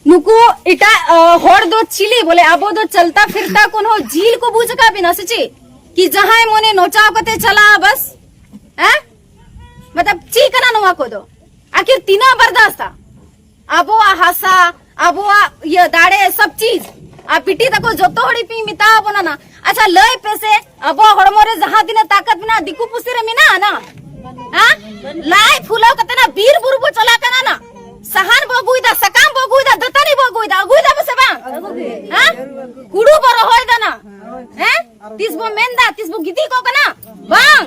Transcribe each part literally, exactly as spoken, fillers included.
ᱱᱩᱠᱩ ᱮᱴᱟᱜ, ᱟ, ᱦᱚᱲ ᱫᱚ ᱪᱤᱞᱤ ᱵᱚᱞᱮ? ᱟᱵᱚ ᱫᱚ ᱪᱟᱞᱛᱟ ᱯᱷᱤᱨᱛᱟ ᱠᱚᱱᱦᱚ ᱡᱤᱞ ᱠᱚ ᱵᱩᱡᱽ ᱟᱠᱟᱫ ᱵᱮᱱᱟ ᱥᱮ ᱪᱮᱫ? ᱠᱤ ᱡᱟᱦᱟᱸᱭ ᱢᱚᱱᱮ ᱱᱚᱪᱟᱣ ᱠᱟᱛᱮ ᱪᱟᱞᱟᱜᱼᱟ ᱵᱟᱥ, ᱦᱮᱸ? ᱢᱚᱛᱞᱚᱵ ᱪᱮᱫ ᱠᱟᱱᱟ ᱱᱚᱣᱟ ᱠᱚᱫᱚ? ᱟᱹᱠᱷᱤᱨ ᱛᱤᱱᱟᱹᱜ ᱵᱟᱨᱫᱟᱥᱛᱟ? ᱟᱵᱚᱣᱟᱜ ᱦᱟᱥᱟ, ᱟᱵᱚᱣᱟᱜ ᱤᱭᱟᱹ ᱫᱟᱲᱮ, ᱥᱚᱵ ᱪᱤᱡ᱾ ᱟᱨ ᱵᱤᱴᱤ ᱛᱟᱠᱚ ᱡᱚᱛᱚ ᱦᱚᱲ ᱤᱧ ᱢᱮᱛᱟ ᱵᱚᱱᱟ ᱱᱟ, ᱟᱪᱪᱷᱟ ᱞᱟᱹᱭ ᱯᱮ ᱥᱮ, ᱟᱵᱚᱣᱟᱜ ᱦᱚᱲᱢᱚ ᱨᱮ ᱡᱟᱦᱟᱸ ᱛᱤᱱᱟᱹᱜ ᱛᱟᱠᱟᱛ ᱢᱮᱱᱟᱜᱼᱟ ᱫᱤᱠᱩ ᱯᱩᱥᱤ ᱨᱮ ᱢᱮᱱᱟᱜᱼᱟ ᱱᱟ? ᱦᱮᱸ? ᱞᱟᱡ ᱯᱷᱩᱞᱟᱹᱣ ᱠᱟᱛᱮ ᱱᱟ ᱵᱤᱨ ᱵᱩᱨᱩ ᱵᱚ ᱪᱟᱞᱟᱜ ᱠᱟᱱᱟ ᱱᱟ, ᱥᱟᱦᱟᱱ ᱵᱚ ᱟᱹᱜᱩᱭᱮᱫᱟ, ᱥᱟᱠᱟᱢ ᱵᱚ ᱟᱹᱜᱩᱭᱮᱫᱟ, ᱫᱟᱹᱛᱟᱹᱱᱤ ᱵᱚ ᱟᱹᱜᱩᱭᱮᱫᱟ, ᱟᱹᱜᱩᱭᱮᱫᱟ ᱵᱚ ᱥᱮ ᱵᱟᱝ? ᱦᱮᱸ? ᱦᱩᱲᱩ ᱵᱚ ᱨᱚᱦᱚᱭ ᱫᱟ ᱱᱟ, ᱦᱮᱸ? ᱛᱤᱥ ᱵᱚ ᱢᱮᱱᱫᱟ, ᱛᱤᱥ ᱵᱚ ᱜᱤᱛᱤᱡ ᱠᱚᱜ ᱠᱟᱱᱟ? ᱵᱟᱝ᱾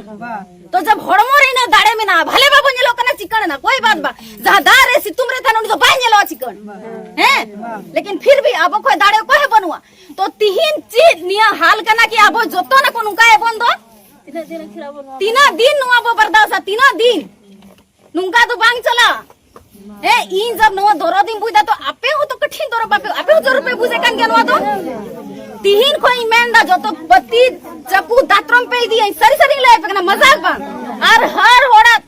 ᱛᱚ ᱡᱟᱵ ᱦᱚᱲᱢᱚ ᱨᱮ ᱤᱱᱟᱹ ᱫᱟᱲᱮ ᱢᱮᱱᱟᱜᱼᱟ, ᱵᱷᱟᱞᱮ ᱵᱟᱵᱚ ᱧᱮᱞᱚᱜ ᱠᱟᱱᱟ, ᱪᱤᱠᱟᱹᱬ ᱮᱱᱟ, ᱠᱳᱭ ᱵᱟᱛ ᱵᱟ᱾ ᱡᱟᱦᱟᱸ ᱫᱟᱜ ᱨᱮ ᱥᱤᱛᱩᱝ ᱨᱮ ᱛᱟᱦᱮᱱ ᱩᱱᱤ ᱫᱚ ᱵᱟᱭ ᱧᱮᱞᱚᱜᱼᱟ ᱪᱤᱠᱟᱹᱬ, ᱦᱮᱸ? ᱞᱮᱠᱤᱱ ᱯᱷᱤᱨ ᱵᱷᱤ ᱟᱵᱚ ᱠᱷᱚᱡ ᱫᱟᱲᱮ ᱚᱠᱚᱭ ᱦᱚᱸ ᱵᱟᱹᱱᱩᱜᱼᱟ᱾ ᱛᱚ ᱛᱤᱦᱤᱧ ᱪᱮᱫ ᱱᱤᱭᱟᱹ ᱦᱟᱞ ᱠᱟᱱᱟ ᱠᱤ ᱟᱵᱚ ᱡᱚᱛᱚ ᱱᱟᱠᱚ ᱱᱚᱝᱠᱟ ᱮᱵᱚᱱ ᱫᱚ? ᱛᱤᱱᱟᱹᱜ ᱫᱤᱱ ᱱᱚᱣᱟ ᱵᱚ ᱵᱟᱨᱫᱟᱥᱟ? ᱛᱤᱱᱟᱹᱜ ᱫᱤᱱ? ᱱᱚᱝᱠᱟ ᱫᱚ ᱵᱟᱝ ᱪᱟᱞᱟᱜᱼᱟ᱾ ᱦᱮᱸ, ᱤᱧ ᱡᱟᱵ ᱱᱚᱣᱟ ᱫᱚᱨᱚᱫ ᱤᱧ ᱵᱩᱡ ᱫᱟ, ᱛᱚ ᱟᱯᱮ ᱦᱚᱸ ᱛᱚ ᱠᱟᱴᱷᱤᱱ ᱫᱚᱨᱚᱫ ᱵᱟᱯᱮ, ᱟᱯᱮ ᱦᱚᱸ ᱡᱚᱨᱩᱨ ᱯᱮ ᱵᱩᱡᱮ ᱠᱟᱱ ᱜᱮᱭᱟ ᱱᱚᱣᱟ ᱫᱚ᱾ ᱛᱤᱦᱤᱧ ᱠᱷᱚᱱ ᱤᱧ ᱢᱮᱱ ᱫᱟ, ᱡᱚᱛᱚ ᱯᱟᱹᱛᱤ, ᱪᱟᱠᱩ, ᱫᱟᱛᱨᱚᱢ ᱯᱮ ᱤᱫᱤᱭᱟ, ᱤᱧ ᱥᱟᱹᱨᱤ ᱥᱟᱹᱨᱤᱧ ᱞᱟᱹᱭ ᱟᱯᱮ ᱠᱟᱱᱟ, ᱢᱟᱡᱟᱠ ᱵᱟᱝ᱾ ᱟᱨ ᱦᱟᱨ ᱦᱚᱲᱟᱜ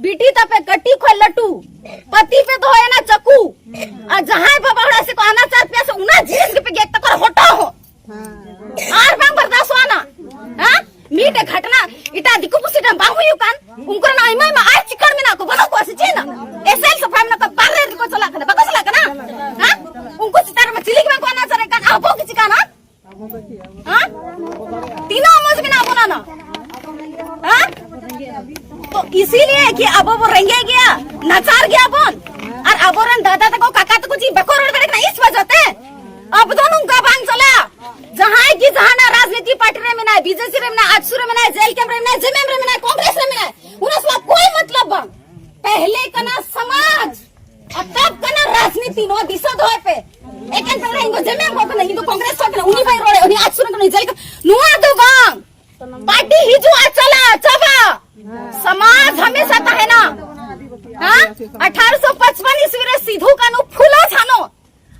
ᱵᱤᱴᱤ ᱛᱟᱯᱮ ᱠᱟᱹᱴᱤᱡ ᱠᱷᱚᱱ ᱞᱟᱹᱴᱩ ᱯᱟᱹᱛᱤ ᱯᱮ ᱫᱚᱦᱚᱭᱟ ᱱᱟ ᱪᱟᱠᱩ, ᱟᱨ ᱡᱟᱦᱟᱸᱭ ᱵᱟᱵᱟ ᱦᱚᱲᱟᱜ ᱥᱮ ᱠᱚ ᱟᱱᱟᱪᱟᱨ ᱯᱮᱭᱟ ᱥᱮ ᱚᱱᱟ ᱡᱤᱱᱤᱥ ᱜᱮᱯᱮ ᱜᱮᱫ ᱛᱟᱠᱚ ᱦᱚᱴᱚᱜ ᱦᱚᱸ᱾ ᱟᱨ ᱵᱟᱝ ᱵᱟᱨᱫᱟᱥᱚᱜᱼᱟ ᱱᱟ᱾ ᱦᱮᱸ? ᱢᱤᱫᱴᱮᱡ ᱜᱷᱟᱴᱱᱟ ᱮᱴᱟᱜ ᱫᱤᱠᱩ ᱯᱩᱥᱤ ᱴᱷᱮᱱ ᱵᱟᱝ ᱦᱩᱭᱩᱜ ᱠᱟᱱ, ᱩᱱᱠᱩ ᱨᱮᱱ ᱟᱭᱢᱟ ᱟᱭᱢᱟ ᱟᱨ ᱪᱤᱠᱟᱹᱲ ᱢᱮᱱᱟᱜ ᱠᱚ, ᱵᱟᱹᱱᱩᱜ ᱠᱚᱣᱟ ᱥᱮ ᱪᱮᱫ? ᱮᱥᱮᱞ ᱥᱟᱯᱷᱟ ᱢᱮᱱᱟᱜ ᱠᱚᱣᱟ, ᱵᱟᱨᱦᱮ ᱨᱮᱠᱚ ᱪᱟᱞᱟᱜ ᱠᱟᱱᱟ, ᱵᱟᱠᱚ ᱪᱟᱞᱟᱜ ᱠᱟᱱᱟ? ᱦᱮᱸ? ᱩᱱᱠᱩ ᱪᱮᱛᱟᱱ ᱨᱮᱢᱟ ᱪᱤᱞᱤ ᱜᱮ ᱵᱟᱝ ᱠᱚ ᱟᱱᱟᱪᱟᱨᱮᱫ ᱠᱟᱱ, ᱟᱵᱚ ᱜᱮ ᱪᱤᱠᱟᱹᱱᱟ? ᱦᱮᱸ? ᱛᱤᱱᱟᱹᱜ ᱢᱚᱡᱽ ᱢᱮᱱᱟᱜ ᱵᱚᱱᱟ ᱱᱟ? ᱦᱮᱸ? ᱛᱚ ᱤᱥᱤᱞᱤᱭᱮ ᱠᱤ ᱟᱵᱚ ᱵᱚ ᱨᱮᱸᱜᱮᱡ ᱜᱮᱭᱟ, ᱱᱟᱪᱟᱨ ᱜᱮᱭᱟ ᱵᱚᱱ, ᱟᱨ ᱟᱵᱚᱨᱮᱱ ᱫᱟᱫᱟ ᱛᱟᱠᱚ ᱠᱟᱠᱟ ᱛᱟᱠᱚ ᱪᱮᱫ ᱵᱟᱠᱚ ᱨᱚᱲ ᱫᱟᱲᱮᱭᱟᱜ ᱠᱟᱱᱟ ᱤᱥ ᱵᱟᱡᱟᱛᱮ? ᱟᱵᱚ ᱫᱚ ᱱᱚᱝᱠᱟ ᱵᱟᱝ ᱪᱟᱞᱟᱜᱼᱟ᱾ ᱡᱟᱦᱟᱸᱭ ᱜᱮ ᱡᱟᱦᱟᱱᱟᱜ ᱨᱟᱡᱽᱱᱤᱛᱤ ᱯᱟᱨᱴᱤ ᱨᱮ ᱢᱮᱱᱟᱭ, ᱵᱤᱡᱮᱯᱤ ᱨᱮ ᱢᱮᱱᱟᱭ, ᱟᱡᱥᱩ ᱨᱮ ᱢᱮᱱᱟᱭ, ᱡᱮ ᱮᱞ ᱠᱮ ᱮᱢ ᱨᱮ ᱢᱮᱱᱟᱭ, ᱡᱮ ᱮᱢ ᱮᱢ ᱨᱮ ᱢᱮᱱᱟᱭ, ᱠᱚᱝᱜᱨᱮᱥ ᱨᱮ ᱢᱮᱱᱟᱭ, ᱩᱱᱟ ᱥᱟᱞᱟᱜ ᱠᱳᱭ ᱢᱚᱛᱞᱚᱵ ᱵᱟᱝ᱾ ᱯᱮᱦᱞᱮ ᱠᱟᱱᱟ ᱥᱚᱢᱟᱡᱽ, ᱟᱨ ᱛᱟᱵ ᱠᱟᱱᱟ ᱨᱟᱡᱽᱱᱤᱛᱤ᱾ ᱱᱚᱣᱟ ᱫᱤᱥᱟᱹ ᱫᱚᱦᱚᱭ ᱯᱮ᱾ ᱮᱠᱮᱱ ᱯᱮᱦᱞᱮ ᱤᱧ ᱫᱚ ᱡᱮ ᱮᱢ ᱮᱢ ᱠᱚ ᱠᱟᱱᱟ, ᱤᱧ ᱫᱚ ᱠᱚᱝᱜᱨᱮᱥ ᱠᱚ ᱠᱟᱱᱟ, ᱩᱱᱤ ᱵᱟᱭ ᱨᱚᱲᱮ, ᱩᱱᱤ ᱟᱡᱥᱩ ᱨᱮ ᱠᱟᱱᱟ, ᱡᱮ ᱮᱞ ᱠᱮ ᱮᱢ᱾ ᱱᱚᱣᱟ ᱫᱚ ᱵᱟᱝ᱾ ᱯᱟᱨᱴᱤ ᱦᱤᱡᱩᱜᱼᱟ, ᱪᱟᱞᱟᱜᱼᱟ, ᱪᱟᱵᱟ᱾ ᱥᱚᱢᱟᱡᱽ ᱦᱟᱢᱮᱥᱟ ᱛᱟᱦᱮᱱᱟ᱾ ᱦᱮᱸ? ᱟᱴᱷᱟᱨᱚᱥᱚ ᱯᱟᱸᱪᱯᱟᱱ ᱤᱥᱣᱤ ᱨᱮ ᱥᱤᱫᱷᱩ, ᱠᱟᱹᱱᱦᱩ, ᱯᱷᱩᱞᱳ, ᱡᱷᱟᱱᱳ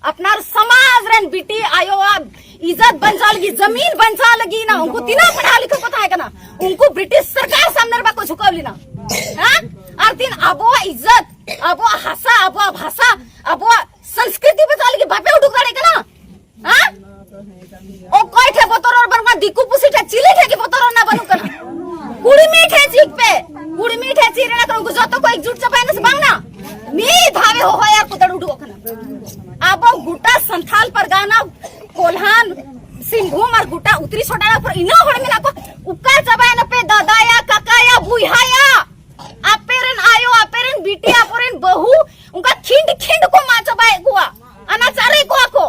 ᱟᱯᱱᱟᱨ ᱥᱚᱢᱟᱡᱽ ᱨᱮᱱ ᱵᱤᱴᱤ ᱟᱭᱳᱣᱟᱜ ᱤᱡᱽᱡᱚᱛ ᱵᱟᱧᱪᱟᱣ ᱞᱟᱹᱜᱤᱫ, ᱡᱟᱢᱤᱱ ᱵᱟᱧᱪᱟᱣ ᱞᱟᱹᱜᱤᱫ ᱱᱟ, ᱩᱱᱠᱩ ᱛᱤᱱᱟᱹᱜ ᱯᱟᱲᱦᱟᱣ ᱞᱤᱠᱷᱟᱹ ᱠᱚ ᱛᱟᱦᱮᱸ ᱠᱟᱱᱟ? ᱩᱱᱠᱩ ᱵᱨᱤᱴᱤᱥ ᱥᱚᱨᱠᱟᱨ ᱥᱟᱢᱱᱮ ᱨᱮ ᱵᱟᱠᱚ ᱡᱷᱩᱠᱟᱹᱣ ᱞᱮᱱᱟ᱾ ᱦᱮᱸ? ᱟᱨ ᱛᱤᱱ ᱟᱵᱚᱣᱟᱜ ᱤᱡᱽᱡᱚᱛ, ᱟᱵᱚᱣᱟᱜ ᱦᱟᱥᱟ, ᱟᱵᱚᱣᱟᱜ ᱵᱷᱟᱥᱟ, ᱟᱵᱚᱣᱟᱜ ᱥᱚᱝᱥᱠᱨᱤᱛᱤ ᱵᱟᱧᱪᱟᱣ ᱞᱟᱹᱜᱤᱫ ᱵᱟᱯᱮ ᱩᱰᱩᱠ ᱫᱟᱲᱮᱭᱟᱜ ᱠᱟᱱᱟ? ᱦᱮᱸ? ᱚᱠᱚᱭ ᱴᱷᱮᱱ ᱵᱚᱛᱚᱨ ᱨᱚᱲ ᱵᱟᱹᱱᱩᱜᱼᱟ? ᱫᱤᱠᱩ ᱯᱩᱥᱤ ᱴᱷᱮᱱ, ᱪᱤᱞᱤ ᱴᱷᱮᱱ ᱜᱮ ᱵᱚᱛᱚᱨ ᱨᱚᱲ ᱨᱮᱱᱟᱜ ᱵᱟᱹᱱᱩᱜ ᱠᱟᱱᱟ᱾ ᱠᱩᱲᱢᱤ ᱴᱷᱮᱱ ᱪᱤᱠ ᱯᱮ, ᱠᱩᱲᱢᱤ ᱴᱷᱮᱱ ᱪᱤᱨ ᱨᱮᱱᱟᱜ ᱠᱟᱱᱟ᱾ ᱩᱱᱠᱩ ᱡᱚᱛᱚ ᱠᱚ ᱮᱠᱡᱩᱴ ᱪᱟᱵᱟᱭᱮᱱᱟ ᱥᱮ ᱵᱟᱝ ᱱᱟ? ᱢᱤᱫ ᱫᱷᱟᱣᱮ ᱦᱚᱦᱚᱭᱟ ᱠᱚ ᱫᱟᱹᱲ ᱩᱰᱩᱠᱚᱜ ᱠᱟᱱᱟ᱾ ᱟᱵᱚ ᱜᱚᱴᱟ ᱥᱟᱱᱛᱷᱟᱞ ᱯᱟᱨᱜᱟᱱᱟ, ᱠᱚᱞᱦᱟᱱ, ᱥᱤᱝᱵᱷᱩᱢ ᱟᱨ ᱜᱚᱴᱟ ᱩᱛᱨᱤ ᱥᱚᱰᱟᱲᱟ ᱯᱚᱨ ᱤᱱᱟᱹ ᱦᱚᱲ ᱢᱮᱱᱟᱜ ᱠᱚ, ᱚᱠᱟ ᱪᱟᱵᱟᱭᱮᱱᱟ ᱯᱮ ᱫᱟᱫᱟᱭᱟ, ᱠᱟᱠᱟᱭᱟ, ᱵᱩᱭᱦᱟᱭᱟ? ᱟᱯᱮ ᱨᱮᱱ ᱟᱭᱳ, ᱟᱯᱮ ᱨᱮᱱ ᱵᱤᱴᱤ, ᱟᱯᱮ ᱨᱮᱱ ᱵᱟᱹᱦᱩ ᱚᱱᱠᱟ ᱠᱷᱤᱸᱰ ᱠᱷᱤᱸᱰ ᱠᱚ ᱢᱟᱜ ᱪᱟᱵᱟᱭᱮᱫ ᱠᱚᱣᱟ, ᱟᱱᱟᱪᱟᱨᱮᱫ ᱠᱚᱣᱟ ᱠᱚ᱾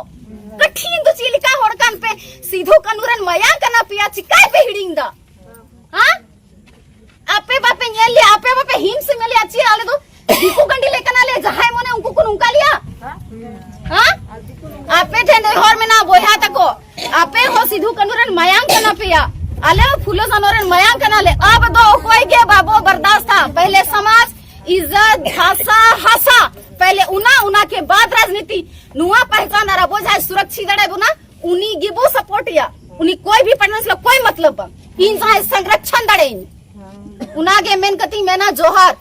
ᱠᱟᱴᱷᱤᱱ ᱫᱚ ᱪᱮᱫ ᱞᱮᱠᱟ ᱦᱚᱲ ᱠᱟᱱ ᱯᱮ? ᱥᱤᱫᱷᱩ ᱠᱟᱹᱱᱩ ᱨᱮᱱ ᱢᱟᱭᱟᱝ ᱠᱟᱱᱟ ᱯᱮᱭᱟ, ᱪᱤᱠᱟᱭ ᱯᱮ ᱦᱤᱲᱤᱧ ᱫᱟ? ᱦᱮᱸ? ᱟᱯᱮ ᱵᱟᱯᱮ ᱧᱮᱞ ᱞᱮᱭᱟ, ᱟᱯᱮ ᱵᱟᱯᱮ ᱦᱤᱢᱥ ᱧᱮᱞ ᱞᱮᱭᱟ, ᱪᱮᱫ ᱟᱞᱮ ᱫᱚ ᱫᱤᱠᱩ ᱜᱟᱹᱰᱤ ᱞᱮ ᱠᱟᱱᱟ ᱞᱮ, ᱡᱟᱦᱟᱸᱭ ᱢᱚᱱᱮ ᱩᱱᱠᱩ ᱠᱚ ᱱᱚᱝᱠᱟ ᱞᱮᱭᱟ? ᱦᱮᱸ? ᱟᱯᱮ ᱴᱷᱮᱱ ᱱᱮᱦᱚᱨ ᱢᱮᱱᱟᱜᱼᱟ ᱵᱚᱭᱦᱟ ᱛᱟᱠᱚ, ᱟᱯᱮ ᱦᱚᱸ ᱥᱤᱫᱷᱩ ᱠᱟᱹᱱᱩ ᱨᱮᱱ ᱢᱟᱭᱟᱝ ᱠᱟᱱᱟ ᱯᱮᱭᱟ, ᱟᱞᱮ ᱦᱚᱸ ᱯᱷᱩᱞᱳ ᱡᱷᱟᱱᱳ ᱨᱮᱱ ᱢᱟᱭᱟᱝ ᱠᱟᱱᱟᱞᱮ᱾ ᱟᱵ ᱫᱚ ᱚᱠᱚᱭ ᱜᱮ ᱵᱟᱵᱚ ᱵᱟᱨᱫᱟᱥᱛᱟ᱾ ᱯᱮᱦᱞᱮ ᱥᱚᱢᱟᱡᱽ, ᱤᱡᱽᱡᱚᱛ, ᱵᱷᱟᱥᱟ, ᱦᱟᱥᱟ, ᱯᱮᱦᱞᱮ ᱚᱱᱟ, ᱚᱱᱟ ᱠᱮ ᱵᱟᱫ ᱨᱟᱡᱽᱱᱤᱛᱤ᱾ ᱱᱚᱣᱟ ᱯᱮᱦᱪᱟᱱ ᱟᱨ ᱟᱵᱚ ᱡᱟᱦᱟᱸᱭ ᱥᱩᱨᱚᱠᱷᱤᱛ ᱫᱟᱲᱮ ᱵᱚᱱᱟ, ᱩᱱᱤ ᱜᱮᱵᱚ ᱥᱟᱯᱳᱨᱴ ᱮᱭᱟ᱾ ᱩᱱᱤ ᱠᱚᱭ ᱵᱷᱤ ᱯᱟᱨᱴᱱᱟᱨ ᱥᱟᱞᱟᱜ ᱠᱚᱭ ᱢᱚᱛᱞᱚᱵ ᱵᱟᱝ, ᱤᱧ ᱡᱟᱦᱟᱸᱭ ᱥᱚᱝᱨᱚᱠᱷᱚᱱ ᱫᱟᱲᱮᱭᱟᱹᱧ, ᱚᱱᱟᱜᱮ ᱢᱮᱱ ᱠᱟᱛᱮᱧ ᱢᱮᱱᱟ ᱡᱚᱦᱟᱨ᱾